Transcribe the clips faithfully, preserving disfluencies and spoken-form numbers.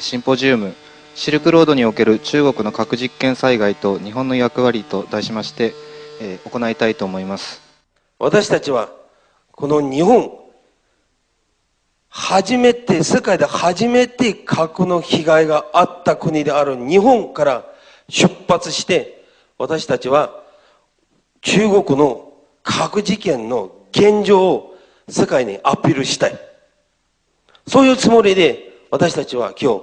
シンポジウム、シルクロードにおける中国の核実験災害と日本の役割と題しまして、えー行いたいと思います。私たちはこの日本、初めて、世界で初めて核の被害があった国である日本から出発して、私たちは中国の核事件の現状を世界にアピールしたい。そういうつもりで私たちは今日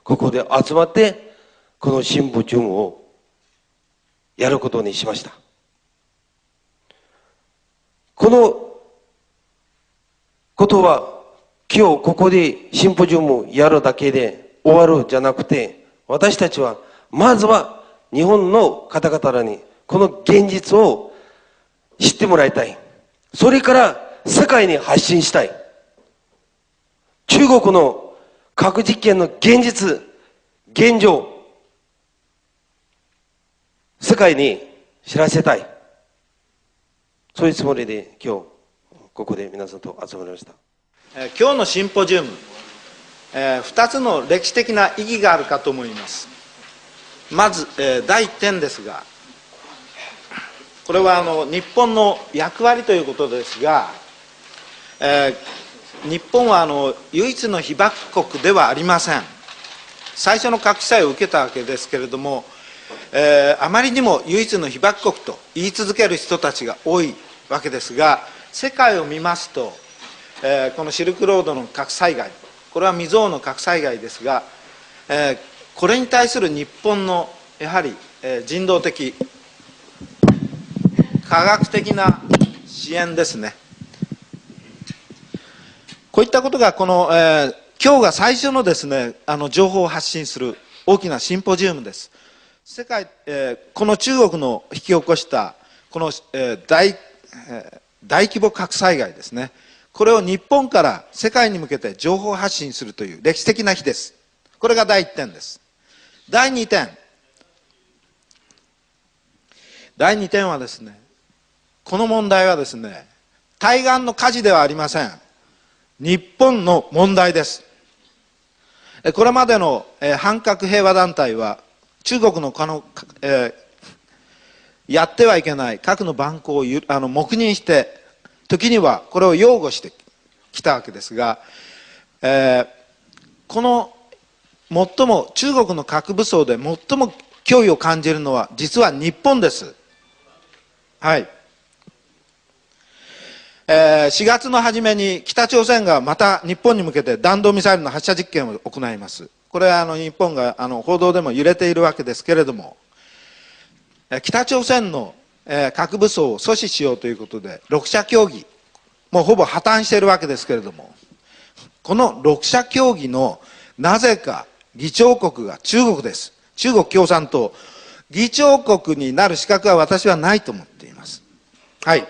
ここで集まって、このシンポジウムをやることにしました。このことは、今日ここでシンポジウムをやるだけで終わるじゃなくて、私たちはまずは日本の方々にこの現実を知ってもらいたい。それから世界に発信したい。中国の核実験の現実、現状、世界に知らせたい。そういうつもりで今日ここで皆さんと集まりました。えー今日のシンポジウム、えー、ふたつの歴史的な意義があるかと思います。まず、えー第一点ですが、これはあの日本の役割ということですが、えー日本はあの唯一の被爆国ではありません。最初の核制裁を受けたわけですけれども、えーあまりにも唯一の被爆国と言い続ける人たちが多いわけですが、世界を見ますと、えーこのシルクロードの核災害、これは未曾有の核災害ですが、えーこれに対する日本のやはり、えー人道的、科学的な支援ですね。こういったことがこの、えー今日が最初のですね、あの情報を発信する大きなシンポジウムです。世界、えーこの中国の引き起こしたこの、えー大、えー大規模核災害ですね。これを日本から世界に向けて情報発信するという歴史的な日です。これが第一点です。第二点。第二点はですね、この問題はですね、対岸の火事ではありません。日本の問題です。えこれまでの、えー反核平和団体は、中国のこの、えーやってはいけない核の蛮行をゆあの黙認して、時にはこれを擁護してきたわけですが、えーこの最も、中国の核武装で最も脅威を感じるのは、実は日本です。はい。えーしがつの初めに北朝鮮がまた日本に向けて弾道ミサイルの発射実験を行います。これはあの日本があの報道でも触れているわけですけれども、えー北朝鮮の、えー核武装を阻止しようということで、ろく者協議、もうほぼ破綻しているわけですけれども、このろく者協議のなぜか議長国が中国です。中国共産党、議長国になる資格は私はないと思っています。はい。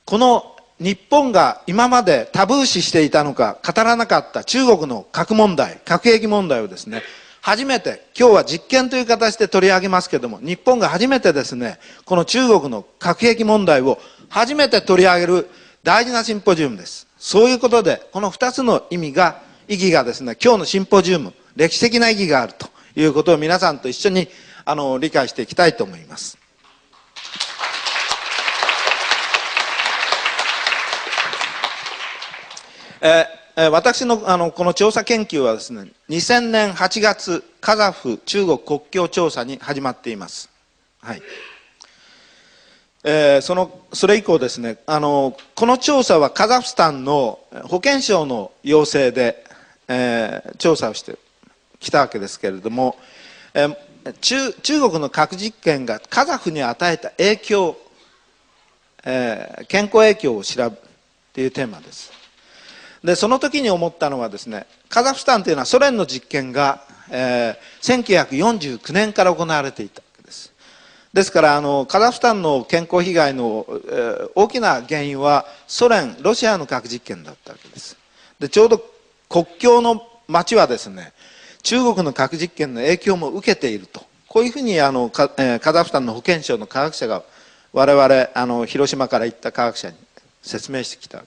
この日本が今までタブー視していたのか語らなかった中国の核問題、核兵器問題をですね、初めて、今日は実験という形で取り上げますけども、日本が初めてですね、この中国の核兵器問題を初めて取り上げる大事なシンポジウムです。そういうことで、このふたつの意味が、意義がですね、今日のシンポジウム、歴史的な意義があるということを皆さんと一緒に、あの、理解していきたいと思います。えーえー私の、あの、この調査研究はですね、にせんねんはちがつ、カザフ中国国境調査に始まっています。はい。えーその、それ以降ですね、あの、この調査はカザフスタンの保健省の要請で、えー調査をしてきたわけですけれども、えー中、中国の核実験がカザフに与えた影響、えー健康影響を調べ、っていうテーマです。で、その時に思ったのはですね、カザフスタンというのは、ソ連の実験が、えーせんきゅうひゃくよんじゅうきゅうねんから行われていたわけです。ですから、あの、カザフスタンの健康被害の、えー大きな原因は、ソ連、ロシアの核実験だったわけです。で、ちょうど国境の町はですね、中国の核実験の影響も受けていると、こういうふうに、あの、かえーカザフスタンの保健省の科学者が、我々、あの、広島から行った科学者に説明してきた。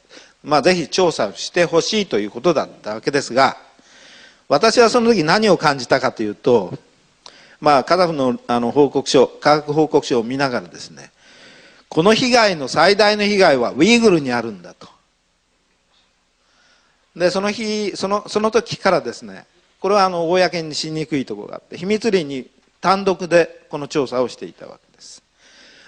まあ、ぜひ調査をしてほしいということだったわけですが、私はその時何を感じたかというと、まあ、カダフの、あの報告書、科学報告書を見ながらですね、この被害の最大の被害はウイグルにあるんだと。で、その日、その、その時からですね、これはあの公にしにくいところがあって、秘密裏に、単独でこの調査をしていたわけです。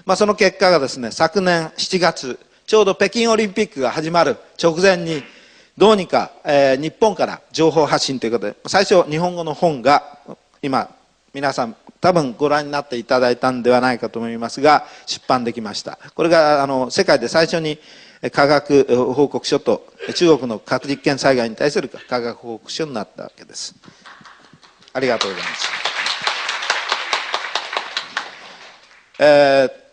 まあ、その結果がですね、昨年しちがつ、ちょうど北京オリンピックが始まる直前に、どうにか、えー日本から情報発信ということで、最初日本語の本が、今、皆さん多分ご覧になっていただいたんではないかと思いますが、出版できました。これが、あの、世界で最初に科学報告書と、中国の核実験災害に対する科学報告書になったわけです。ありがとうございます。えー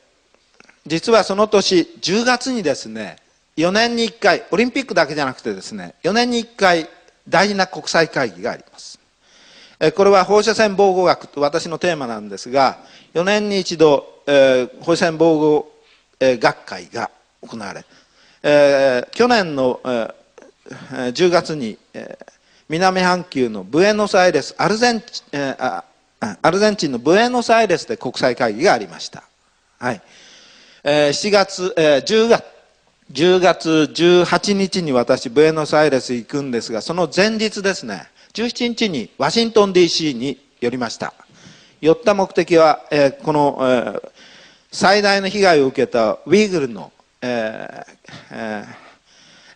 実はその年じゅうがつにですね、よねんにいっかい、オリンピックだけじゃなくてですね、よねんにいっかい大事な国際会議があります。えーこれは放射線防護学と私のテーマなんですが、よねんに一度、えー放射線防護、えー学会が行われ、えー去年の、えーえーじゅうがつに、えー南半球のブエノスアイレス、アルゼンチン、えーああアルゼンチンのブエノスアイレスで国際会議がありました。はい。えーしちがつ、えーじゅうがつ、じゅうがつじゅうはちにちに私、ブエノスアイレス行くんですが、その前日ですね、じゅうしちにちにワシントン ディーシー に寄りました。寄った目的は、えーこの、えー最大の被害を受けたウイグルの、えーえー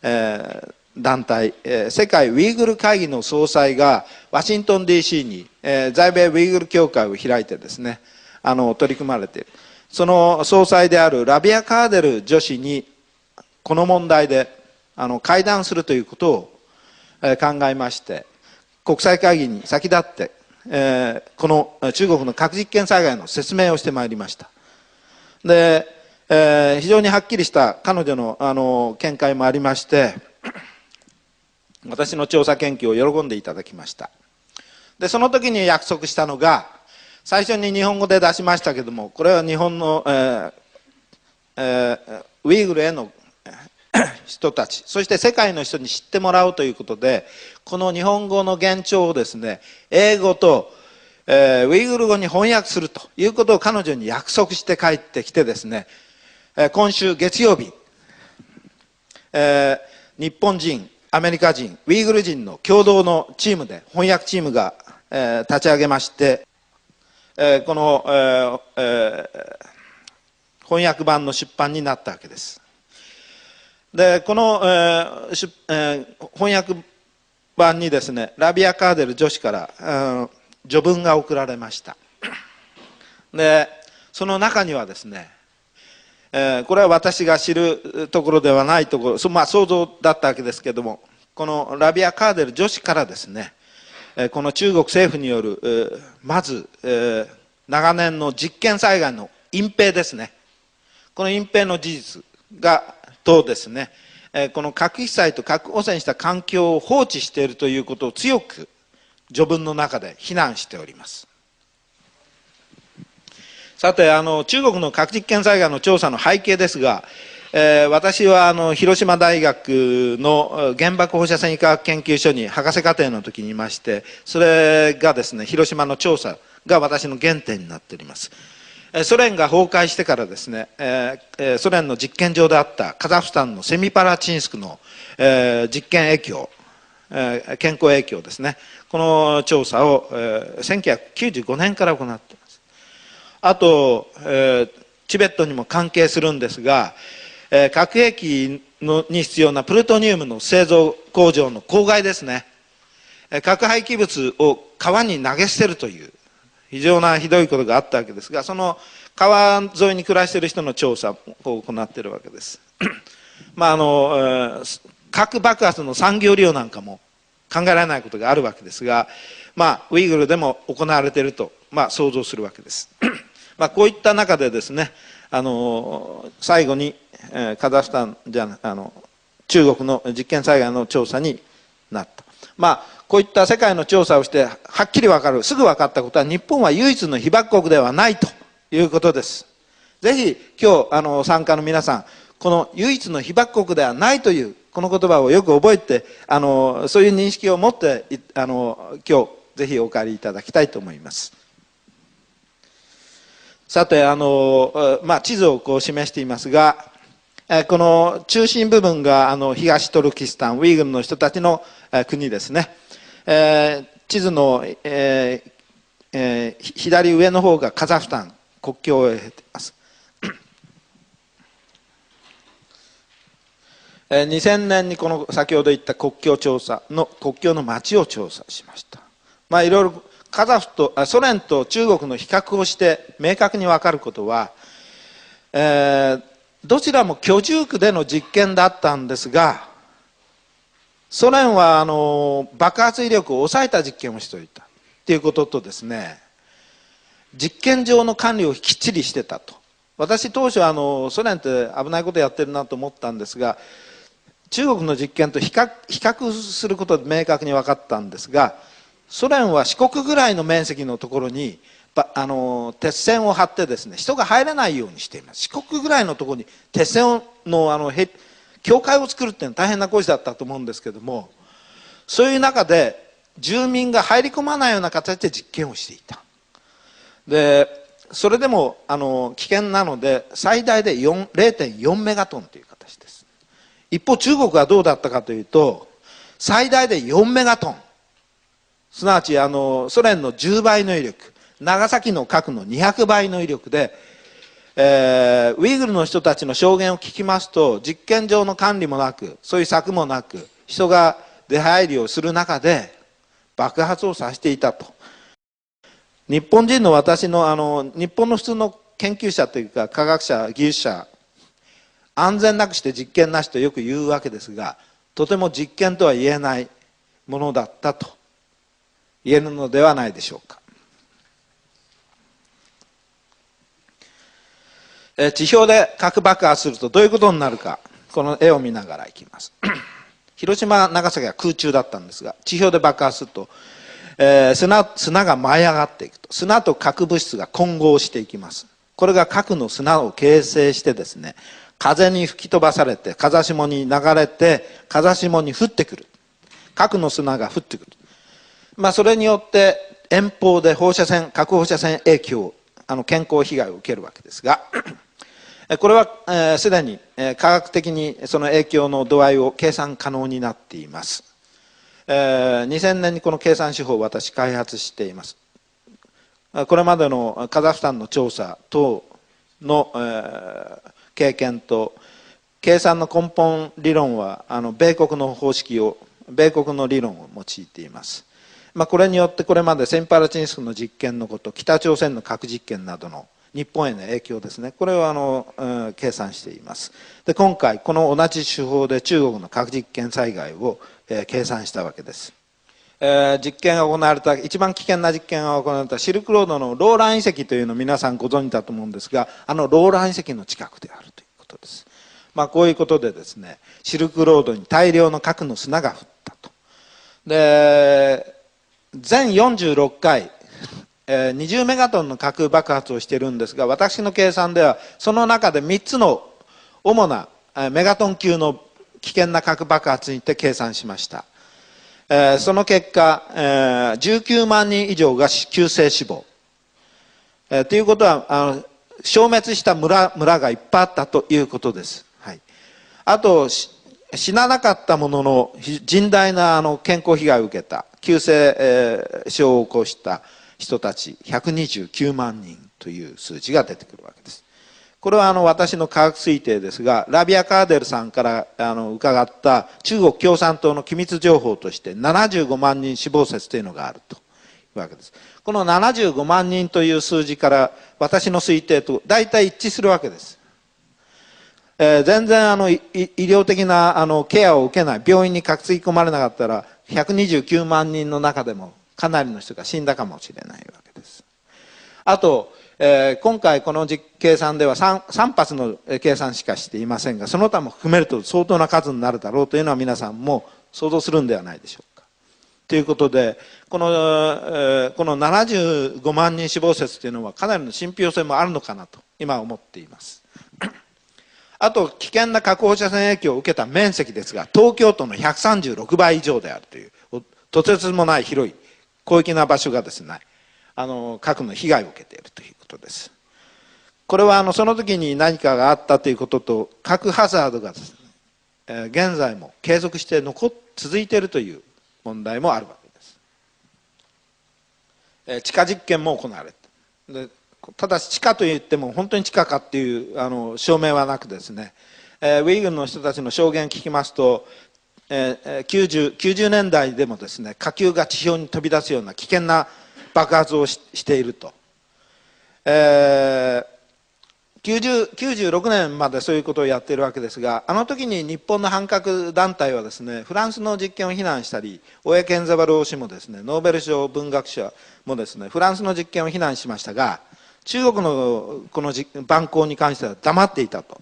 えー団体、えー世界ウイグル会議の総裁がワシントン ディーシー に、えー在米ウイグル協会を開いてですね、あの、取り組まれている。その総裁であるラビア・カーデル女史に、この問題で、あの、会談するということを、えー考えまして、国際会議に先立って、えーこの、えー中国の核実験災害の説明をしてまいりました。で、えー非常にはっきりした彼女の、あの、見解もありまして、私の調査研究を喜んでいただきました。で、その時に約束したのが、最初に日本語で出しましたけども、これは日本の、えーえーウイグルへの人たち、そして世界の人に知ってもらおうということで、この日本語の原著をですね、英語と、えーウイグル語に翻訳するということを彼女に約束して、帰ってきてですね、えー今週月曜日、えー日本人、アメリカ人、ウイグル人の共同のチームで、翻訳チームが、えー立ち上げまして、えーこの、えーえー翻訳版の出版になったわけです。で、この、えー出えー翻訳版にですね、ラビア・カーデル女史から、うん序文が送られました。で、その中にはですね、えーこれは私が知るところではないところ、そまあ、想像だったわけですけども、このラビア・カーデル女史からですね、えーこの中国政府による、えーまず、えー長年の実験災害の隠蔽ですね。この隠蔽の事実が、とですね、えーこの核被災と核汚染した環境を放置しているということを強く序文の中で非難しております。さて、あの、中国の核実験災害の調査の背景ですが、えー私は、あの、広島大学のえー原爆放射線科学研究所に博士課程の時にいまして、それがですね、広島の調査が私の原点になっております。えーソ連が崩壊してからですね、えーえーソ連の実験場であったカザフスタンのセミパラチンスクの、えー実験影響、えー健康影響ですね、この調査を、えーせんきゅうひゃくきゅうじゅうごねんから行っています。あと、えーチベットにも関係するんですが、えー核兵器のに必要なプルトニウムの製造工場の郊外ですね、えー核廃棄物を川に投げ捨てるという非常なひどいことがあったわけですが、その川沿いに暮らしている人の調査を行っているわけです。まあ、あの、えー核爆発の産業利用なんかも考えられないことがあるわけですが、まあ、ウイグルでも行われていると、まあ、想像するわけです。まあ、こういった中でですね、あの、最後に、えーカザフスタンじゃ、あの、中国の実験災害の調査になった。まあ、こういった世界の調査をして、はっきり分かる、すぐ分かったことは、日本は唯一の被爆国ではないということです。ぜひ、今日、あの、参加の皆さん、この唯一の被爆国ではないというこの言葉をよく覚えて、あの、そういう認識を持って、いあの、今日、ぜひお帰りいただきたいと思います。さて、あの、まあ、地図をこう示していますが、えーこの中心部分が、あの、東トルキスタン、ウイグルの人たちの、えー国ですね。えー地図の、えーえーひ左上の方がカザフスタン、国境を経ています。えーにせんねんにこの先ほど言った国境調査の、国境の街を調査しました。まあ、いろいろカザフと、あ、ソ連と中国の比較をして明確に分かることは、えーどちらも居住区での実験だったんですが、ソ連は、あの、爆発威力を抑えた実験をしておいたっていうこととですね、実験場の管理をきっちりしてたと。私当初、あの、ソ連って危ないことやってるなと思ったんですが、中国の実験と比較比較することで明確に分かったんですが、ソ連は四国ぐらいの面積のところに、ばあの、鉄線を張ってですね、人が入れないようにしています。四国ぐらいのところに、鉄線の、あの、へ境界を作るっていうのは大変な工事だったと思うんですけども、そういう中で住民が入り込まないような形で実験をしていた。で、それでも、あの、危険なので、最大でよんれいてんよんメガトンという形です。一方、中国はどうだったかというと、最大でよんメガトン、すなわち、あの、ソ連のじゅうばいの威力、長崎の核のにひゃくばいの威力で、えーウイグルの人たちの証言を聞きますと、実験場の管理もなく、そういう柵もなく、人が出入りをする中で爆発をさせていたと。日本人の私の、あの、日本の普通の研究者というか、科学者、技術者、安全なくして実験なしとよく言うわけですが、とても実験とは言えないものだったと言えるのではないでしょうか。えー地表で核爆破するとどういうことになるか、この絵を見ながらいきます。広島、長崎は空中だったんですが、地表で爆破すると、えー砂砂が舞い上がっていくと、砂と核物質が混合していきます。これが核の砂を形成してですね、風に吹き飛ばされて、風下に流れて、風下に降ってくる。核の砂が降ってくる。まあ、それによって遠方で放射線、核放射線影響、あの健康被害を受けるわけですが、これはすでに科学的にその影響の度合いを計算可能になっています。にせんねんにこの計算手法を私、開発しています。これまでのカザフスタンの調査等の、えー経験と、計算の根本理論は、あの米国の方式を、米国の理論を用いています。まあ、これによって、これまでセンパラチンスクの実験のこと、北朝鮮の核実験などの日本への影響ですね、これをあの、えー計算しています。で、今回、この同じ手法で中国の核実験災害を、えー計算したわけです。えー実験が行われた、一番危険な実験が行われたシルクロードのローラン遺跡というのを皆さんご存知だと思うんですが、あのローラン遺跡の近くであるということです。まあ、こういうことでですね、シルクロードに大量の核の砂が降ったと。で、全よんじゅうろっかい、えーにじゅうメガトンの核爆発をしているんですが、私の計算では、その中でみっつの主な、えーメガトン級の危険な核爆発にて計算しました。えーその結果、えーじゅうきゅうまん人以上が死急性死亡。えーということは、あの、消滅した村、村がいっぱいあったということです。はい。あと、し死ななかったものの、ひ甚大な、あの、健康被害を受けた、急性、えー症を起こした人たち、ひゃくにじゅうきゅうまん人という数字が出てくるわけです。これは、あの、私の科学推定ですが、ラビア・カーデルさんから、あの、伺った中国共産党の機密情報として、ななじゅうごまん人死亡説というのがあるというわけです。このななじゅうごまん人という数字から、私の推定と大体一致するわけです。えー全然、あの、い医医療的な、あの、ケアを受けない、病院に担ぎ込まれなかったら、ひゃくにじゅうきゅうまん人の中でもかなりの人が死んだかもしれないわけです。あと、えー今回この実計算では 3, さん発のえー計算しかしていませんが、その他も含めると相当な数になるだろうというのは皆さんも想像するんではないでしょうか。ということで、この、えーこのななじゅうごまん人死亡説というのはかなりの信憑性もあるのかなと今思っています。あと、危険な核放射線影響を受けた面積ですが、東京都の百三十六倍以上であるという、とてつもない広い、広域な場所がですね、あの、核の被害を受けているということです。これは、あの、その時に何かがあったということと、核ハザードがですね、えー現在も継続して残っ、続いているという問題もあるわけです。えー地下実験も行われて、で、ただし地下といっても本当に地下かっていう、あの、証明はなくですね、えーウイグルの人たちの証言を聞きますと、えーえーきゅうじゅう、きゅうじゅうねんだいでもですね、火球が地表に飛び出すような危険な爆発をししていると。えー90、きゅうじゅうろくねんまでそういうことをやっているわけですが、あの時に日本の反核団体はですね、フランスの実験を非難したり、大江健三郎氏もですね、ノーベル賞文学賞もですね、フランスの実験を非難しましたが、中国のこの実蛮行に関しては黙っていたと。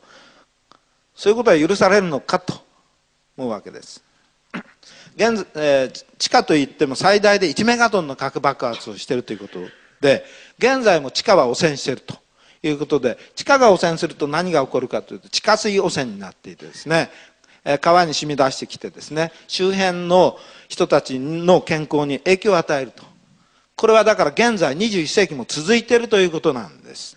そういうことは許されるのかと思うわけです。現えー地下といっても最大でいちメガトンの核爆発をしているということで、現在も地下は汚染しているということで、地下が汚染すると何が起こるかというと、地下水汚染になっていてですね、えー川に染み出してきてですね、周辺の人たちの健康に影響を与えると。これはだから現在にじゅういっ世紀も続いているということなんです。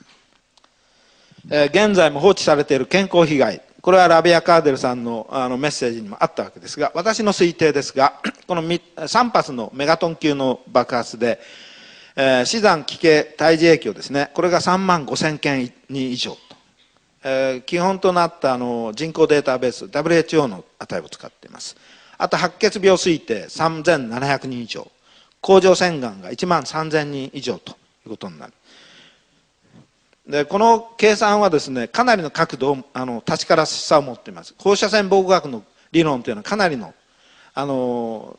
えー現在も放置されている健康被害、これはラビア・カーデルさんの、あの、メッセージにもあったわけですが、私の推定ですが、このさん発のメガトン級の爆発で、えー死産奇形胎児影響ですね、これがさんまんごせん件以上と、えー基本となった、あの、人口データベース、ダブリューエイチオー の値を使っています。あと、白血病推定さんぜんななひゃくにん以上、甲状腺がんがいちまんさんぜんにん以上ということになる。で、この計算はですね、かなりの確度を、あの、確からしさを持っています。放射線防護学の理論というのはかなりの、あの、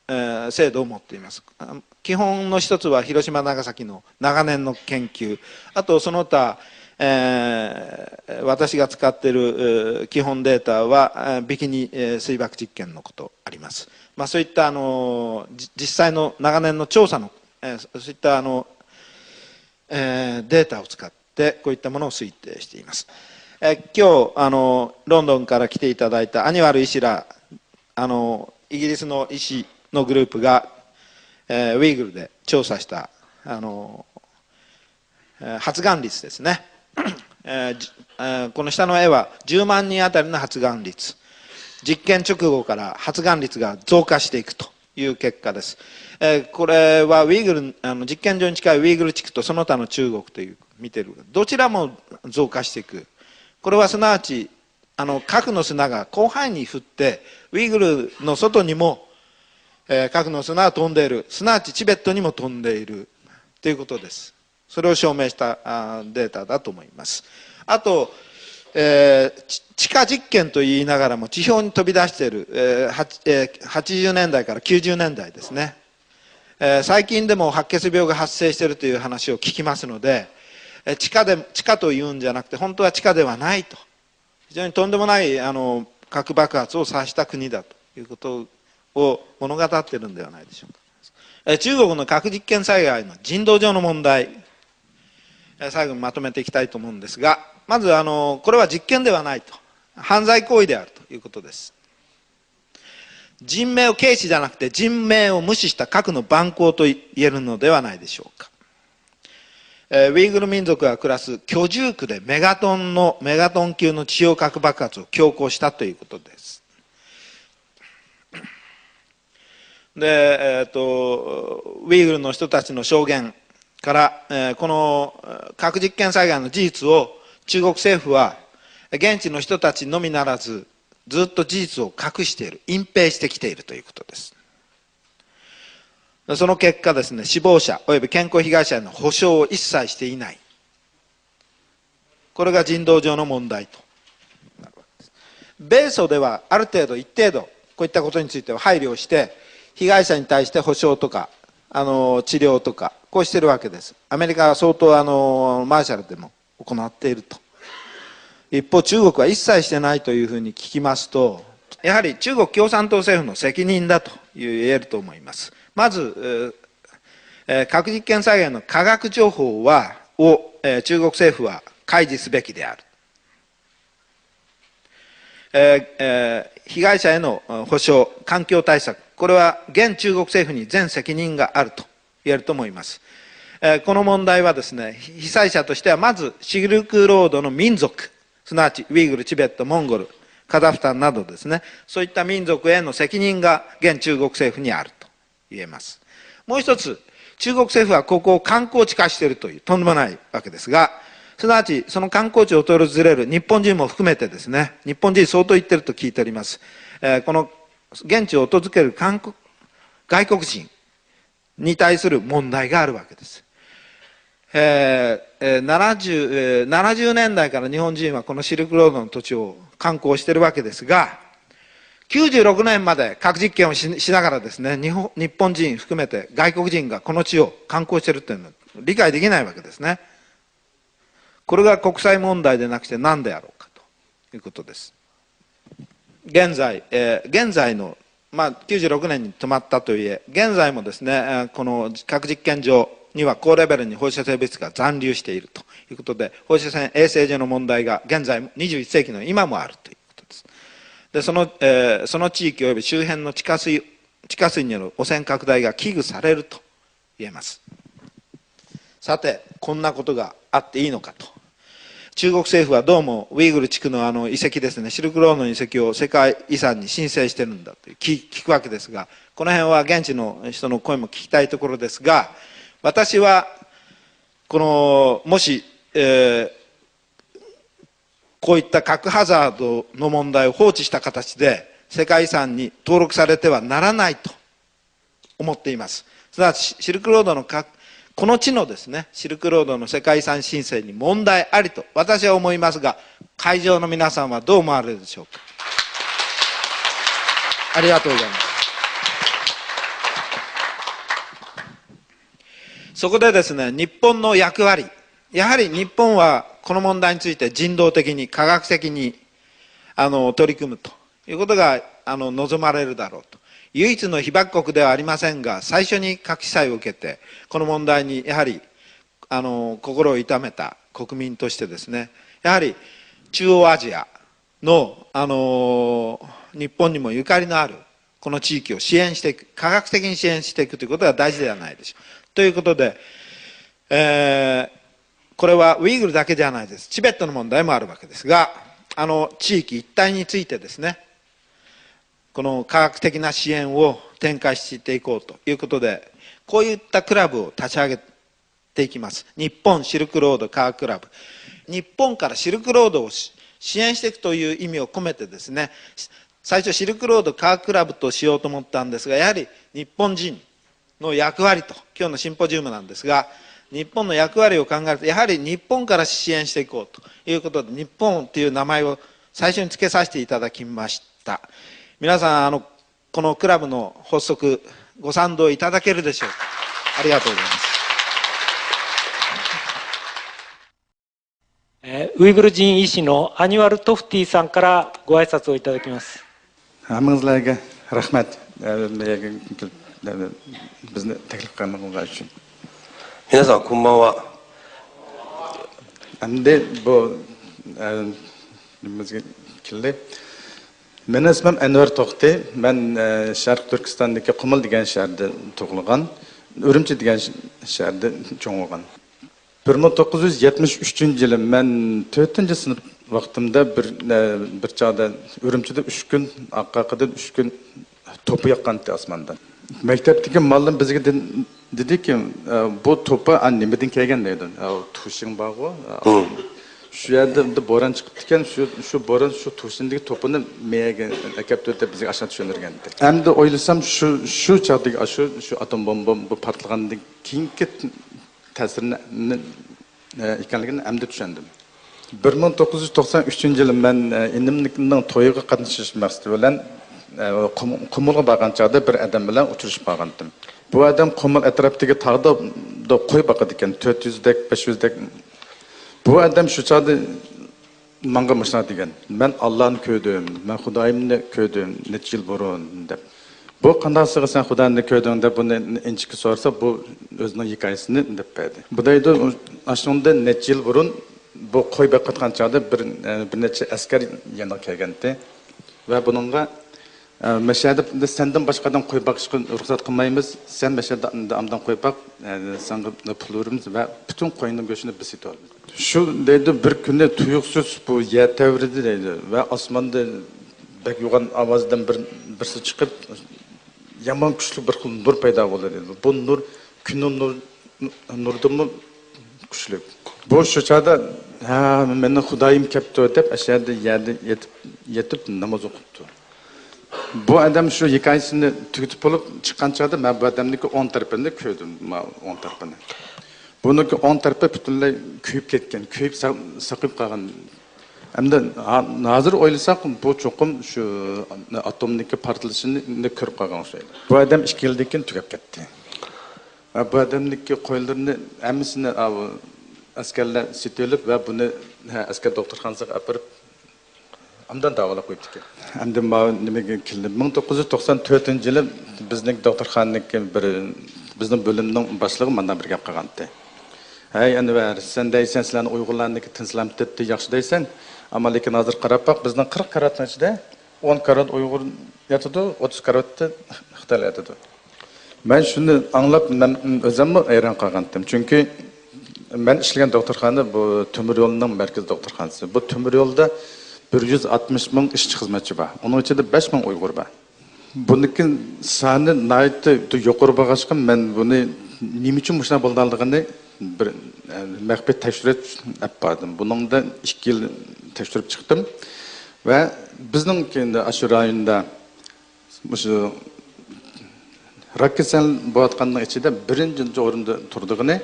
えー精度を持っています。あ基本の一つは、広島、長崎の長年の研究、あとその他、えー私が使っている、えー基本データは、えービキニ、えー水爆実験のことあります。まあ、そういった、あの、じ実際の長年の調査の、えーそういった、あの、えーデータを使って、こういったものを推定しています。えー今日、あの、ロンドンから来ていただいたアニマル医師ら、あの、イギリスの医師のグループが、えーウイグルで調査した、あの、えー発がん率ですね。えーじえーこの下の画はじゅうまん人あたりの発がん率。実験直後から発がん率が増加していくという結果です。えーこれはウイグル、あの、実験場に近いウイグル地区とその他の中国という見てる。どちらも増加していく。これはすなわち、あの、核の砂が広範囲に降って、ウイグルの外にも、えー核の砂は飛んでいる。すなわちチベットにも飛んでいるということです。それを証明した、あー、データだと思います。あと、えー地地下実験と言いながらも地表に飛び出している、えーはちえーはちじゅうねんだいからきゅうじゅうねんだいですね。えー最近でも白血病が発生しているという話を聞きますので、えー地下で、地下というんじゃなくて、本当は地下ではないと。非常にとんでもない、あの、核爆発をさせた国だということを物語っているんではないでしょうか。えー中国の核実験災害の人道上の問題、えー最後にまとめていきたいと思うんですが、まず、あの、これは実験ではないと、犯罪行為であるということです。人命を軽視じゃなくて、人命を無視した核の蛮行と言えるのではないでしょうか。えーウイグル民族が暮らす居住区で、メガトンの、メガトン級の地表核爆発を強行したということです。で、えーと、ウイグルの人たちの証言から、えーこの、えー核実験災害の事実を中国政府は、現地の人たちのみならず、ずっと事実を隠している、隠蔽してきているということです。その結果ですね、死亡者及び健康被害者への補償を一切していない。これが人道上の問題と。米ソではある程度、一定度、こういったことについては配慮をして、被害者に対して補償とか、あの、治療とか、こうしてるわけです。アメリカは相当、あの、マーシャルでも行っていると。一方、中国は一切してないというふうに聞きますと、やはり中国共産党政府の責任だという、言えると思います。まず、えーえー核実験災害の科学情報は、を、えー中国政府は開示すべきである。えーえー被害者へのうん補償、環境対策、これは現中国政府に全責任があると言えると思います。えーこの問題はですね、被災者としてはまずシルクロードの民族、すなわちウイグル、チベット、モンゴル、カザフスタンなどですね、そういった民族への責任が現中国政府にあると言えます。もう一つ、中国政府はここを観光地化しているというとんでもないわけですが、すなわちその観光地を訪れる日本人も含めてですね、日本人相当行ってると聞いております。えーこの現地を訪れる韓国外国人に対する問題があるわけです。えーえー70、えー70年代から日本人はこのシルクロードの土地を観光しているわけですが、きゅうじゅうろくねんまで核実験をししながらですね、日本日本人含めて外国人がこの地を観光しているというのは理解できないわけですね。これが国際問題でなくて何であろうかということです。現在、えー現在の、まあ、きゅうじゅうろくねんに止まったといえ、現在もですね、えーこの核実験場には高レベルに放射性物質が残留しているということで、放射線衛生上の問題が現在もにじゅういっ世紀の今もあるということです。で、その、えーその地域及び周辺の地下水、地下水による汚染拡大が危惧されると言えます。さて、こんなことがあっていいのかと。中国政府はどうもウイグル地区のあの遺跡ですね、シルクロードの遺跡を世界遺産に申請してるんだと聞聞くわけですが、この辺は現地の人の声も聞きたいところですが、私はこのもし、えーこういった核ハザードの問題を放置した形で世界遺産に登録されてはならないと思っています。すなわち、シルクロードのか、この地のですね、シルクロードの世界遺産申請に問題ありと私は思いますが、会場の皆さんはどう思われるでしょうか。ありがとうございます。そこでですね、日本の役割、やはり日本はこの問題について人道的に、科学的に、あの、取り組むということが、あの、望まれるだろうと。唯一の被爆国ではありませんが、最初に核被災を受けて、この問題にやはり、あの、心を痛めた国民としてですね、やはり中央アジアの、あの、日本にもゆかりのあるこの地域を支援していく、科学的に支援していくということが大事ではないでしょうか。ということで、えーこれはウイグルだけではないです。チベットの問題もあるわけですが、あの地域一体についてですね、この科学的な支援を展開していこうということで、こういったクラブを立ち上げていきます。日本シルクロード科学クラブ。日本からシルクロードを支援していくという意味を込めてですね、最初シルクロード科学クラブとしようと思ったんですが、やはり日本人の役割と、今日のシンポジウムなんですが、日本の役割を考えると、やはり日本から支援していこうということで、日本という名前を最初につけさせていただきました。皆さん、あの、このクラブの発足、ご賛同いただけるでしょうか。ありがとうございます。えーウイグル人医師のアニュアル・トフティさんからご挨拶をいただきます。 ھەممىڭلارغا رەھمەت، ئە، بۇ يەرگە كېلىپ، ئە، بىزنى تەكلىپ قىلغانلىقىڭلار ئۈچۈن. 皆さんこんばんは。 ئەمدى بۇ، ئە، نېمىمىزگە كەلدى. مېنىڭ ئىسمىم ئەنۋەر توختى. مەن، ئە، شەرقىي تۈركىستاندىكى قۇمۇل دېگەن شەھەردە تۇغۇلغان، ئۈرۈمچى دېگەن ش-، شەھەردە چوڭ بولغان. بىر مىڭ توققۇز يۈز يەتمىش ئۈچىنچى يىلى مەن تۆتىنچى سىنىپ ۋاقتىمدا بىر، بىر چاغدا ئۈرۈمچىدە ئۈچ كۈن، ئارقا-ئارقىدىن ئۈچ كۈن توپا ياغقانتى ئاسماندىن. مەكتەپتىكى مۇئەللىم بىزگە دېدى-، دېدىكى، بۇ توپا نېمىدىن كەلگەن دەيدۇ. تۇشىڭ بارغۇ. شۇ يەردە بىر بوران چىقىپتىكەن، شۇ، شۇ بوران شۇ تۇشىندىكى توپىنى مېيەگە ئەكەپتۇ دەپ بىزگە ئاشۇنداق چۈشەندۈرگەنتى. ئەمدى ئويلىسام، شۇ، شۇ چاغدىكى، شۇ، شۇ ئاتوم بومبا بۇ پارتلىغاندىن كېيىنكى تەسىرىنى، ئىكەنلىكىنى ئەمدى چۈشەندىم. بىر مىڭ توققۇز يۈز توقسان ئۈچىنچى يىلى مەن، ئىنىمنىڭ تويىغا قاتنىشىش مەقسىتى بىلەن، قۇم-، قۇمۇلغا بارغان چاغدا بىر ئادەم بىلەن ئۇچرىشىپ قالغانتىم. بۇ ئادەم قۇمۇل ئەتراپىدىكى تاغدا، دا قوي باقىدىكەن، تۆت يۈزدەك، بەش يۈزدەك. بۇ ئادەم شۇ چاغدا ماڭا مۇشۇنداق دېگەن، مەن ئاللانى كۆردۈم، مەن خۇدايىمنى كۆردۈم نەچچە يىل بۇرۇن، دەپ. بۇ قانداقسىغا سەن خۇدانى كۆردۈڭ دەپ بۇنى ئىنچىكە سورىسا، بۇ ئۆزىنىڭ ھېكايىسىنى دەپ بەردى. بۇ دەيدۇ، ئاشۇنىڭدىن نەچچە يىل بۇرۇن بۇ قوي باقىۋاتقان چاغدا بىر، بىر نەچچە ئەسكەر يېنىغا كەلگەنتى. ۋە بۇنىڭغا، ئە، مەشەدە سەندىن باشقا ئادەم قوي باقىشقا رۇخسەت قىلمايمىز. سەن مەشەدە ئامدان قوي باق، ئە، ساڭا پۇل بېرىمىز ۋە پۈتۈن قوينىڭ گۆشىنى بىز سېتىۋالىمىز. شۇ دەيدۇ، بىر كۈنى تۇيۇقسىز بۇ يەر تەۋرىدى دەيدۇ ۋە ئاسماندا بەك يوغان ئاۋازدىن بىر، بىرسى چىقىپ، يامان كۈچلۈك بىر خىل نۇر پەيدا بولدى دەيدۇ. بۇ نۇر كۈننىڭ نۇر، نۇرىدىنمۇ كۈچلۈك. بۇ شۇ چاغدا، ھە، مېنىڭ خۇدايىم كەپتۇ دەپ، ئەشەدە يەردە يېتىپ، يېتىپ ناماز ئوقۇپتۇ. بۇ ئادەم شۇ ھېكايىسىنى تۈگىتىپ بولۇپ چىققان چاغدا مەن بۇ ئادەمنىڭكى ئوڭ تەرىپىنى كۆردۈم، ما-، ئوڭ تەرىپىنى. بۇنىڭكى ئوڭ تەرىپى پۈتۈنلەي كۆيۈپ كەتكەن، كۆيۈپ سا-، ساقىيىپ قالغان. ئەمدى ھا-، ھازىر ئويلىساق، بۇ چوقۇم شۇ ئاتومنىڭكى پارتلىشىنى كۆرۈپ قالغان ئوخشايدۇ. بۇ ئادەم ئىككى يىلدىن كېيىن تۈگەپ كەتتى. ۋە بۇ ئادەمنىڭكى قويلىرىنى ھەممىسىنى ئەسكەرلەر سېتىۋېلىپ ۋە بۇنى، ھە، ئەسكەر دوختۇرخانىسىغا ئاپىرىپ، ئاندىن داۋالاپ قويۇپتىكەن. ئەمدى ماۋۇ نېمىگە كېلدى؟ مىڭ توققۇز يۈز توقسان تۆتىنچى يىلى بىزنىڭ دوختۇرخانىنىڭكى بىر، بىزنىڭ بۆلۈمنىڭ باشلىقى مانداق بىر گەپ قىلغانتى. ھەي، ئەنۋەر، سەن دەيسەن، سىلەرنى ئۇيغۇرلارنىڭكى تىنچلامتىتتى، ياخشى دەيسەن. ئەمما لېكىن ھازىر قاراپ باق، بىزنىڭ قىرىق كاراتنىڭ ئىچىدە ئون كارات ئۇيغۇر ياتىدۇ، ئوتتۇز كارات خىتايلار ياتىدۇ. مەن شۇنى ئاڭلاپ، مەن ئۆزۈممۇ ھەيران قالغانتىم. چۈنكى مەن ئىشلىگەن دوختۇرخانا بۇ تۆمۈر يولنىڭ مەركىزىي دوختۇرخانىسى. بۇ تۆمۈر يولدا بىر يۈز ئاتمىش مىڭ ئىشچى خىزمەتچى بار. ئۇنىڭ ئىچىدە بەش مىڭ ئۇيغۇر بار. بۇنىڭكى سانى ناھايىتى يۇقىرى بولغاچقا، مەن بۇنى نېمە ئۈچۈن مۇشۇنداق بولىدىغانلىقىنى بىر، ئە، مەخپىي تەكشۈرۈش ئەپ باردىم. بۇنىڭدا ئىككى يىل تەكشۈرۈپ چىقتىم. ۋە بىزنىڭكى ئەمدى ئاشۇ رايوندا مۇشۇ راك كېسەل بولۇۋاتقاننىڭ ئىچىدە بىرىنچى ئورۇندا تۇرىدىغىنى،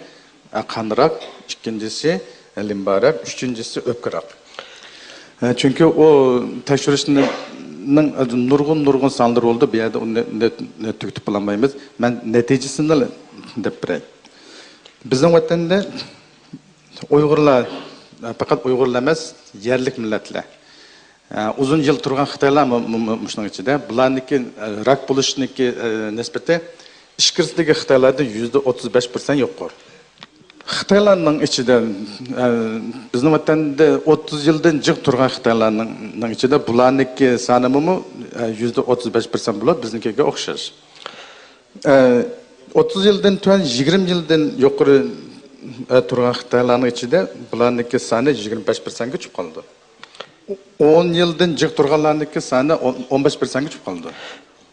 ئە، قان راك، ئىككىنچىسى، ئە، لىمبا راك، ئۈچىنچىسى ئۆپكە راك. ئە، چۈنكى ئۇ تەكشۈرۈشنىڭ نۇرغۇن، نۇرغۇن سانلىرى بولدى. بۇ يەردە ئۇنى نە-، نە-، تۈگىتىپ بولالمايمىز. مەن نەتىجىسىنى دەپ بېرەي. بىزنىڭ ۋەتەندە ئۇيغۇرلار، پەقەت ئۇيغۇرلار ئەمەس، يەرلىك مىللەتلەر، ئۇزۇن يىل تۇرغان خىتايلار مۇ-، مۇ-، مۇ-، مۇشۇنىڭ ئىچىدە. بۇلارنىڭكى، راك بولۇشنىڭكى، نىسبىتى ئىچكىرىسىدىكى خىتايلاردىن يۈزدە ئوتتۇز بەش پىرسەنت يۇقىرى. خىتايلارنىڭ ئىچىدە، بىزنىڭ ۋەتەندە ئوتتۇز يىلدىن جىق تۇرغان خىتايلارنىڭ، نىڭ ئىچىدە بۇلارنىڭكى سانىمۇ، يۈزدە ئوتتۇز بەش پىرسەنت بولۇپ، بىزنىڭكىگە ئوخشاش. ئە، ئوتتۇز يىلدىن تۆۋەن، يىگىرمە يىلدىن يۇقىرى، ئە، تۇرغان خىتايلارنىڭ ئىچىدە بۇلارنىڭكى سانى يىگىرمە بەش پىرسەنتكە چۈشۈپ قالىدۇ. ئون يىلدىن جىق تۇرغانلارنىڭكى سانى ئون، ئون بەش پىرسەنتكە چۈشۈپ قالىدۇ.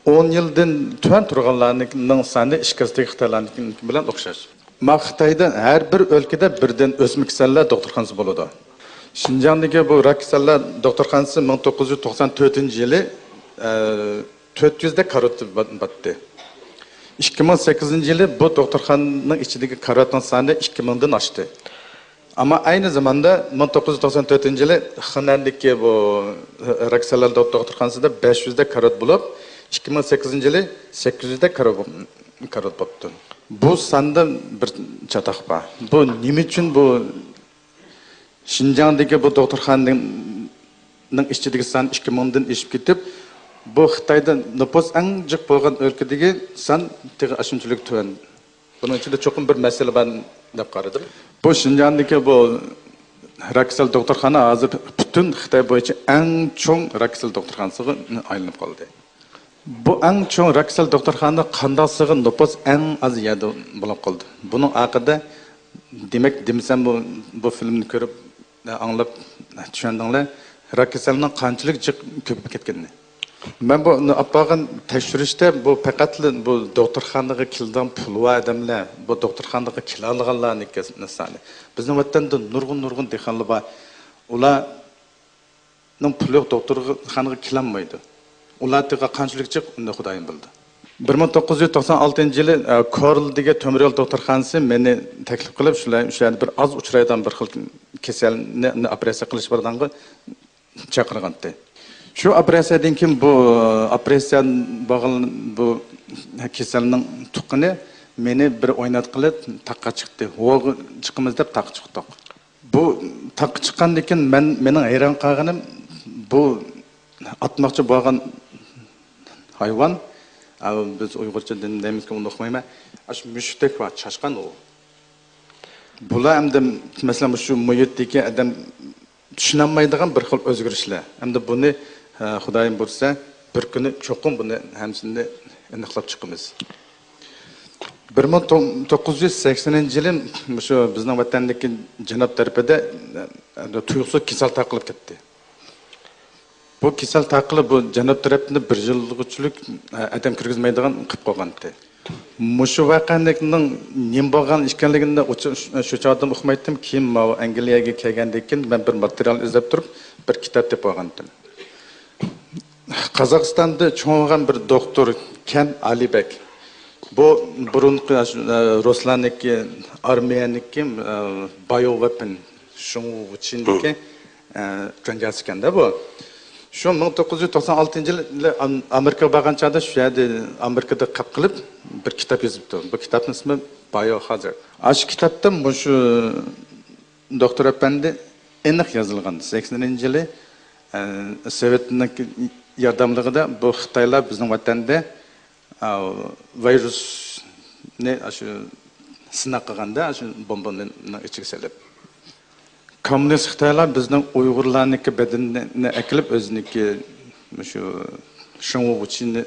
ئون يىلدىن تۆۋەن تۇرغانلارنىڭ سانى ئىچكىرىسىدىكى خىتايلارنىڭكى بىلەن ئوخشاش. ما خىتايدا ھەر بىر ئۆلكىدە بىردىن ئۆسمە كېسەللەر دوختۇرخانىسى بولىدۇ. شىنجاڭدىكى بۇ راك كېسەللەر دوختۇرخانىسى مىڭ توققۇز يۈز توقسان تۆتىنچى يىلى، ئە، تۆت يۈزدە كارىۋات باتتى. ئىككى مىڭ سەككىزىنچى يىلى بۇ دوختۇرخانىنىڭ ئىچىدىكى كارىۋاتنىڭ سانى ئىككى مىڭدىن ئاشتى. ئەمما ئەينى زاماندا مىڭ توققۇز يۈز توقسان تۆتىنچى يىلى خېنەندىكى بۇ راك كېسەللەر دوختۇرخانىسىدا بەش يۈزدە كارىۋات بولۇپ، ئىككى مىڭ سەككىزىنچى يىلى سەككىز يۈزدە كارىۋات، كارىۋات بوپتۇ. بۇ ساندا بىر چاتاق بار. بۇ نېمە ئۈچۈن بۇ شىنجاڭدىكى بۇ دوختۇرخانىنىڭ ئىچىدىكى سان ئىككى مىڭدىن ئېشىپ كېتىپ، بۇ خىتايدا نوپۇس ئەڭ جىق بولغان ئۆلكىدىكى سان تېخى ئاشۇنچىلىك تۆۋەن. بۇنىڭ ئىچىدە چوقۇم بىر مەسىلە بار دەپ قارىدىم. بۇ شىنجاڭدىكى بۇ راك كېسەل دوختۇرخانا ھازىر پۈتۈن خىتاي بويىچە ئەڭ چوڭ راك كېسەل دوختۇرخانىسىغا ئايلىنىپ قالدى. بۇ ئەڭ چوڭ راك كېسەل دوختۇرخانىدا قانداقسىغا نوپۇس ئەڭ ئاز يەردە بولۇپ قالدى. بۇنىڭ ئارقىدا، دېمەك، دېمىسەم بۇ، بۇ فىلىمنى كۆرۈپ، ئاڭلاپ چۈشەندىڭلار، راك كېسەلنىڭ قانچىلىك جىق كۆپىيىپ كەتكىنىنى. مەن بۇ ئاپارغان تەكشۈرۈشتە بۇ پەقەتلا بۇ دوختۇرخانىغا كېلىدىغان پۇلى بار ئادەملەر، بۇ دوختۇرخانىغا كېلەلىغانلارنىڭكى سانى. بىزنىڭ ۋەتەندە نۇرغۇن، نۇرغۇن دېھقانلار بار. ئۇلار نىڭ پۇلى يوق، دوختۇرخانىغا كېلەلمەيدۇ. ئۇلار تېخى قانچىلىك جىق، ئۇنى خۇدايىم بىلىدۇ. بىر مىڭ توققۇز يۈز توقسان ئالتىنچى يىلى، ئە، كورلىدىكى تۆمۈر يول دوختۇرخانىسى مېنى تەكلىپ قىلىپ، شۇلار، شۇ يەردە بىر ئاز ئۇچرايدىغان بىر خىل كېسەلنى، نى ئوپېراتسىيە قىلىش بارىدىغانغا چاقىرغانتى. شۇ ئوپېراتسىيەدىن كېيىن بۇ، ئە، ئوپېراتسىيە بولغان بۇ كېسەلنىڭ تۇغقىنى مېنى بىر ئويناتقىلى تاغقا چىقتى. ھوغا چىقىمىز دەپ تاغقا چىقتۇق. بۇ تاغقا چىققاندىن كېيىن مەن، مېنىڭ ھەيران قالغىنىم، بۇ ئاتماقچى بولغان ھايۋان، ئا، بىز ئۇيغۇرچە دېمەيمىزكەن، ئۇنى ئۇقمايمەن. ئاشۇ مۈشۈكتەك بار، چاشقان ئۇ. بۇلار ئەمدى، مەسىلەن، مۇشۇ مۇھىتتىكى ئادەم چۈشىنەلمەيدىغان بىر خىل ئۆزگىرىشلەر. ئەمدى بۇنى ئە، خۇدايىم بۇيرۇسا، بىر كۈنى چوقۇم بۇنى ھەممىسىنى ئېنىقلاپ چىقىمىز. بىر مىڭ توققۇز يۈز سەكسىنىنچى يىلى مۇشۇ بىزنىڭ ۋەتەندىكى جەنۇب تەرىپىدە، ئە، تۇيۇقسىز كېسەل تارقىلىپ كەتتى. بۇ كېسەل تارقىلىپ، بۇ جەنۇب تەرەپنى بىر يىلغىچىلىك، ئە، ئادەم كىرگۈزمەيدىغان قىلىپ قويغانتى. مۇشۇ ۋەقەنىڭ نېمە بولغان ئىكەنلىكىنى ئۇ چا-، شۇ چاغدىمۇ ئۇقمايتتىم. كېيىن ماۋۇ ئەنگلىيەگە كەلگەندىن كېيىن، مەن بىر ماتېرىيال ئىزدەپ تۇرۇپ، بىر كىتاب تېپىپ ئالغانتىم. قازاقىستاندا چوڭ بولغان بىر دوختۇر كەن ئالىبەگ. بۇ بۇرۇنقى، ئە، رۇسلارنىڭكى، ئارمىيەنىڭكى، ئە، بايوۋېپن شۇڭغۇچىنىڭكى، ئە، جۇڭجاسى ئىكەندە بۇ. شۇ مىڭ توققۇز يۈز توقسان ئالتىنچى يىلى ئام-، ئامېرىكىغا بارغان چاغدا شۇ يەردە ئامېرىكىدا قاپ قىلىپ بىر كىتاب يېزىپتۇ. بۇ كىتابنىڭ ئىسمى بايوھازارد. ئاشۇ كىتابتا مۇشۇ دوختۇر ئەپەندى ئېنىق يازىلغان. سەكسىنىنچى يىلى، ئە، سوۋېتنىڭ ياردەملىكىدە بۇ خىتايلار بىزنىڭ ۋەتەندە، ئە، ۋىرۇسنى ئاشۇ سىناق قىلغاندا، ئاشۇ بومبىنىڭ ئىچىگە سېلىپ. كوممۇنىست خىتايلار بىزنىڭ ئۇيغۇرلارنىڭكى بەدىنىنى ئەكېلىپ، ئۆزىنىڭكى مۇشۇ شېڭ ۋۇچىنى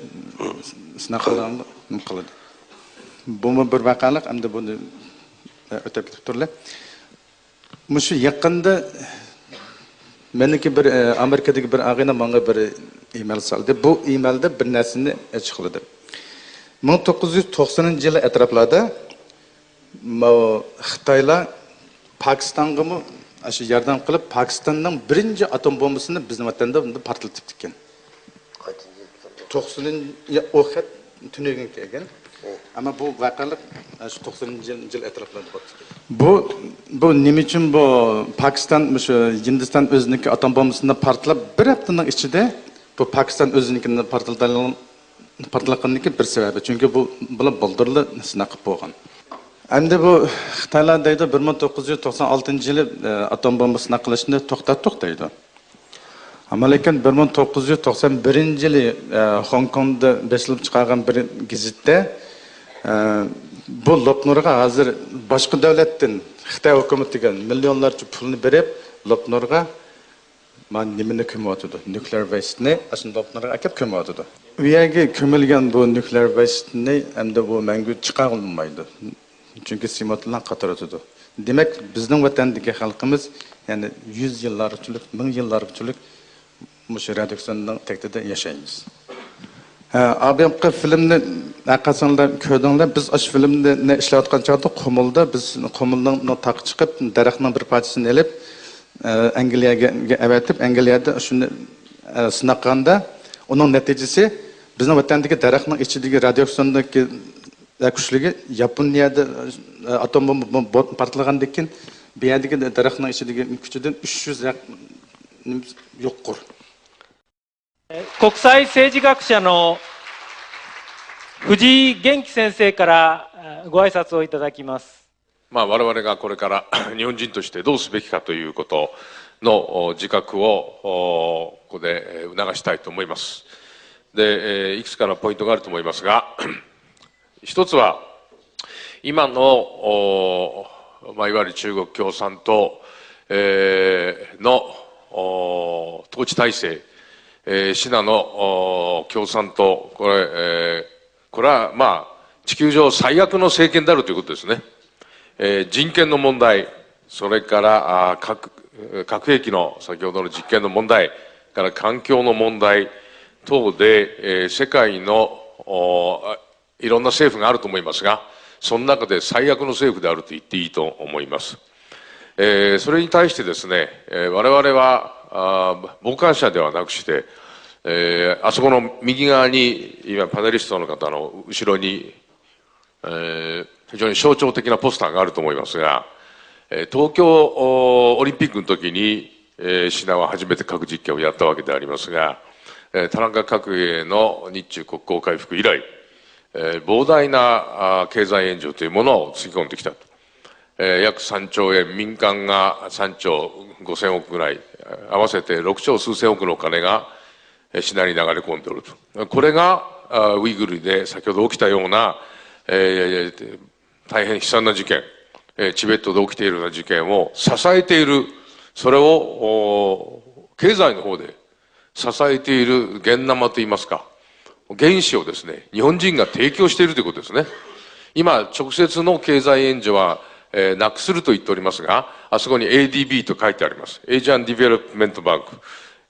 سىناق قىلغانغا نېمە قىلدى. بۇمۇ بىر ۋەقەلىك، ئەمدى بۇنى، ئە، ئۆتۈپ كېتىپ تۇرلى. مۇشۇ يېقىندا مېنىڭكى بىر، ئە، ئامېرىكىدىكى بىر ئاغىنە ماڭا بىر ئىمېل سالدى. بۇ ئىمېلدا بىر نەرسىنى ئېچىقلىدى. مىڭ توققۇز يۈز توقسىنىنچى يىل ئەتراپلاردا ماۋۇ خىتايلار پاكىستانغىمۇ ئاشۇ ياردەم قىلىپ، پاكىستاننىڭ بىرىنچى ئاتوم بومبىسىنى بىزنىڭ ۋەتەندە بۇندا پارتلىتىپتىكەن. توقسىنىنچى، ئۇ خەت تۈنۈگۈن كەلگەن. ئەمما بۇ ۋەقەلىك، ئە، شۇ توقسىنىنچى يىل ئەتراپلاردا بولۇپتىكەن. بۇ، بۇ نېمە ئۈچۈن بۇ پاكىستان، مۇشۇ ھىندىستان ئۆزىنىڭكى ئاتوم بومبىسىنى پارتلاپ، بىر ھەپتىنىڭ ئىچىدە بۇ پاكىستان ئۆزىنىڭكىنى پارتلىتالىغان-، پارتلاتقىنىڭكى بىر سەۋەبى. چۈنكى بۇ، بۇلار بۇلدۇرلا سىناق قىلىپ بولغان. ئەمدى بۇ خىتايلار دەيدۇ، بىر مىڭ توققۇز يۈز توقسان ئالتىنچى يىلى، ئە، ئاتوم بومبا سىناق قىلىشنى توختاتتۇق دەيدۇ. ئەمما لېكىن بىر مىڭ توققۇز يۈز توقسان بىرىنچى يىلى، ئە، خوڭكوڭدا بېسىلىپ چىقارغان بىر گېزىتتە، ئە، بۇ لوپنۇرغا ھازىر باشقا دۆلەتتىن خىتاي ھۆكۈمىتىگە مىليونلارچە پۇلنى بېرىپ، لوپنۇرغا مانا نېمىنى كۆمۈۋاتىدۇ، نۇكلېئار ۋېستنى ئاشۇنداق نۇقتىلارغا ئەكەپ كۆمۈۋاتىدۇ. ئۇ يەرگە كۆمۈلگەن بۇ نۇكلېئار ۋېستنى ئەمدى بۇ مەڭگۈ چىقارغىلى بولمايدۇ. چۈنكى سېمونت بىلەن قاتۇرۇۋاتىدۇ. دېمەك، بىزنىڭ ۋەتەندىكى خەلقىمىز يەنە يۈز يىللارغىچىلىك، مىڭ يىللارغىچىلىك مۇشۇ رادىياتسىيوننىڭ تەكتىدە ياشايمىز. ھە، ئابىيامقا فىلىمنى ھەرقايسىڭلار كۆردۈڭلار. بىز ئاشۇ فىلىمنى ئىشلەۋاتقان چاغدا قۇمۇلدا بىز قۇمۇلنىڭ تاغقا چىقىپ، دەرەخنىڭ بىر پارچىسىنى ئېلىپ، ئە، ئەنگلىيەگە ئەۋەتىپ، ئەنگلىيەدە شۇنى، ئە، سىناق قىلغاندا، ئۇنىڭ نەتىجىسى بىزنىڭ ۋەتەندىكى دەرەخنىڭ ئىچىدىكى رادىياتسىيوندىكى، ئە، كۈچلۈكى ياپونىيەدە، ئە، ئاتوم بومبا، بومبا پارتلىغاندىن كېيىن بۇ يەردىكى دەرەخنىڭ ئىچىدىكى كۈچىدىن ئۈچ يۈز يۇقىرى. 国際政治学者の藤井元気先生から、えー、ご挨拶をいただきます。 まあ、我々がこれから日本人としてどうすべきかということの自覚をここで促したいと思います。で、いくつかのポイントがあると思いますが、一つは、今の、まあ、いわゆる中国共産党の統治体制、シナの共産党、これ、これは、まあ、地球上最悪の政権であるということですね。人権の問題、それから核兵器の先ほどの実験の問題、から環境の問題等で、世界のいろんな政府があると思いますが、その中で最悪の政府であると言っていいと思います。それに対してですね、我々は傍観者ではなくして、あそこの右側に今パネリストの方の後ろに非常に象徴的なポスターがあると思いますが、東京オリンピックの時に、シナは初めて核実験をやったわけでありますが、田中角栄の日中国交回復以来、膨大な経済援助というものをつぎ込んできたと。約さんちょうえん、民間がさんちょうごせんおくぐらい、合わせてろくちょう数千億のお金が、品に流れ込んでおると。これが、ウイグルで先ほど起きたような、大変悲惨な事件、チベットで起きているような事件を支えている、それを、経済の方で支えている現生といいますか、原資をですね、日本人が提供しているということですね。今、直接の経済援助は、えーなくすると言っておりますが、あそこに エーディービー と書いてあります。Asian Development Bank。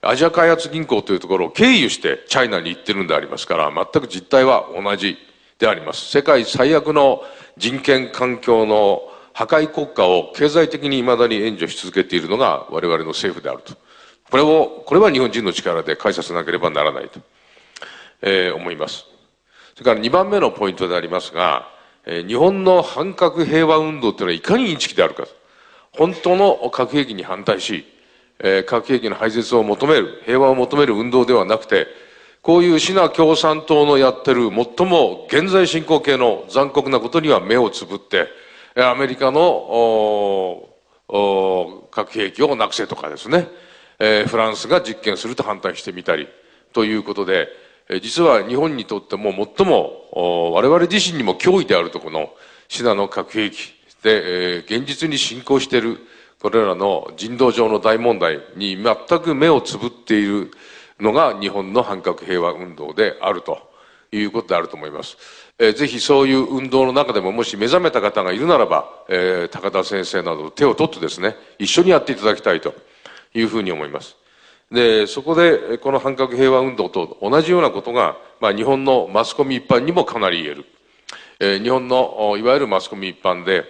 アジア開発銀行というところを経由してチャイナに行ってるんでありますから、全く実態は同じであります。世界最悪の人権環境の破壊国家を経済的に未だに援助し続けているのが我々の政府であると。これを、これは日本人の力で解消しなければならないと、えー思います。それからにばんめのポイントでありますが、えー日本の反核平和運動というのはいかにインチキであるか。本当の核兵器に反対し、えー核兵器の廃絶を求める、平和を求める運動ではなくて、こういうシナ共産党のやってる最も現在進行形の残酷なことには目をつぶって、えーアメリカの、おーおー核兵器をなくせとかですね、えーフランスが実験すると反対してみたりということで、えー実は日本にとっても最も、おー我々自身にも脅威であると、このシナの核兵器で、えー現実に進行しているこれらの人道上の大問題に全く目をつぶっているのが日本の反核平和運動であるということであると思います。えーぜひそういう運動の中でももし目覚めた方がいるならば、えー高田先生などと手を取ってですね、一緒にやっていただきたいというふうに思います。で、そこで、えーこの反核平和運動と同じようなことが、まあ、日本のマスコミ一般にもかなり言える。えー日本の、おいわゆるマスコミ一般で、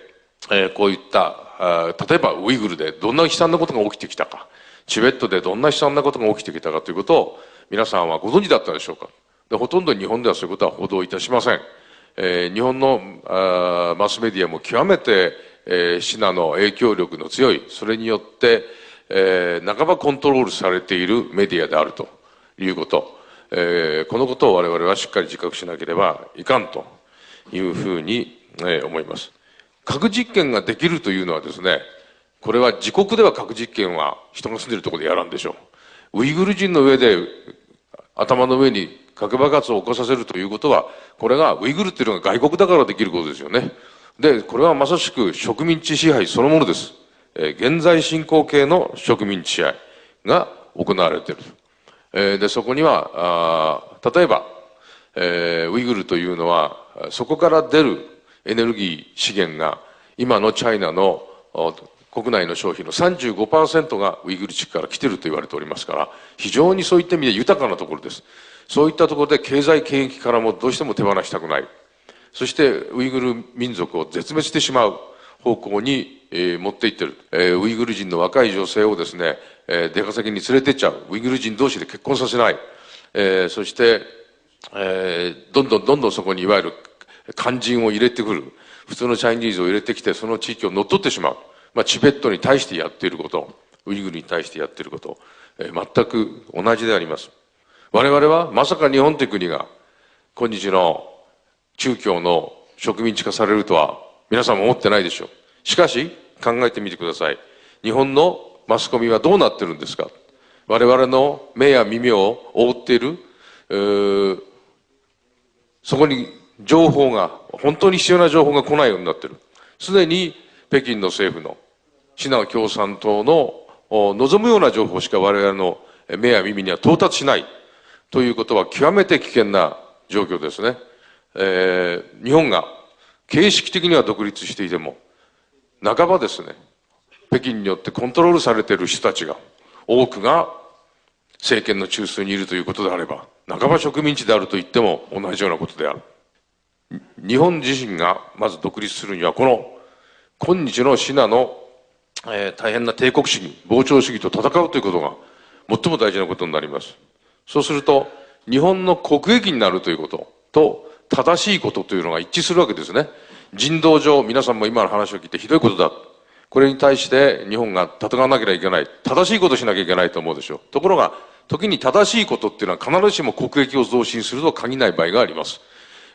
えーこういった、あー例えばウイグルでどんな悲惨なことが起きてきたか、チベットでどんな悲惨なことが起きてきたかということを皆さんはご存知だったでしょうか。で、ほとんど日本ではそういうことは報道いたしません。えー日本の、あーマスメディアも極めて、えーシナの影響力の強い、それによって、えー半ばコントロールされているメディアであるということ、えーこのことを我々はしっかり自覚しなければいかんというふうに、えー思います。核実験ができるというのはですね、これは自国では核実験は人が住んでいるところでやらんでしょう。ウイグル人の上で頭の上に核爆発を起こさせるということは、これがウイグルっていうのが外国だからできることですよね。で、これはまさしく植民地支配そのものです。えー現在進行形の植民地支配が行われている。えーで、そこには、あー例えば、えーウイグルというのは、そこから出るエネルギー資源が、今のチャイナの国内の消費のさんじゅうごパーセントがウイグル地区から来ていると言われておりますから、非常にそういった意味で豊かなところです。そういったところで経済権益からもどうしても手放したくない。そしてウイグル民族を絶滅してしまう方向に、えー持っていっている、えーウイグル人の若い女性をですね、えー出稼ぎに連れてっちゃう、ウイグル人同士で結婚させない、えーそして、えーどんどんどんどんそこにいわゆる漢人を入れてくる、普通のチャイニーズを入れてきて、その地域を乗っ取ってしまう、まあ、チベットに対してやっていること、ウイグルに対してやっていること、えー全く同じであります。我々はまさか日本という国が今日の中共の植民地化されるとは皆さんも思ってないでしょう。しかし、考えてみてください。日本のマスコミはどうなってるんですか？我々の目や耳を覆っている、うーそこに情報が、本当に必要な情報が来ないようになってる。すでに北京の政府のシナ共産党の望むような情報しか我々の目や耳には到達しないということは極めて危険な状況ですね。えー日本が形式的には独立していても、半ばですね、北京によってコントロールされている人たちが、多くが政権の中枢にいるということであれば、半ば植民地であると言っても同じようなことである。日本自身がまず独立するには、この今日のシナの、えー大変な帝国主義、膨張主義と戦うということが最も大事なことになります。そうすると、日本の国益になるということと、正しいことというのが一致するわけですね。人道上、皆さんも今の話を聞いて、ひどいことだ、これに対して日本が戦わなければいけない、正しいことをしなきゃいけないと思うでしょう。ところが、時に正しいことっていうのは必ずしも国益を増進するとは限らない場合があります。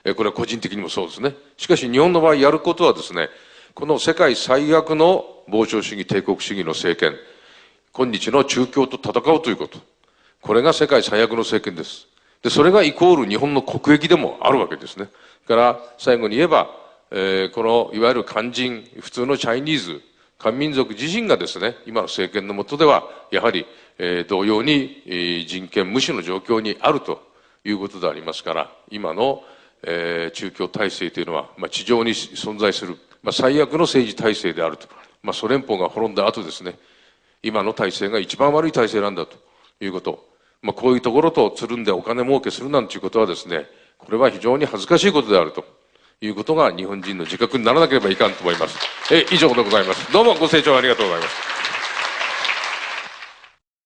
えこれは個人的にもそうですね。しかし、日本の場合やることはですね、この世界最悪の膨張主義、帝国主義の政権、今日の中共と戦うということ、これが世界最悪の政権です。で、それがイコール日本の国益でもあるわけですね。から、最後に言えば、えーこのいわゆる漢人、普通のチャイニーズ、漢民族自身がですね、今の政権の下では、やはりえー同様に、えー人権無視の状況にあるということでありますから、今の、えー宗教体制というのは、まあ、地上に存在する、まあ、最悪の政治体制であると、まあ、ソ連邦が滅んだ後ですね、今の体制が一番悪い体制なんだということ、まあ、こういうところとつるんでお金儲けするなんていうことはですね、これは非常に恥ずかしいことであるということが日本人の自覚にならなければいかんと思います。えー以上でございます。どうもご清聴ありがとうございます。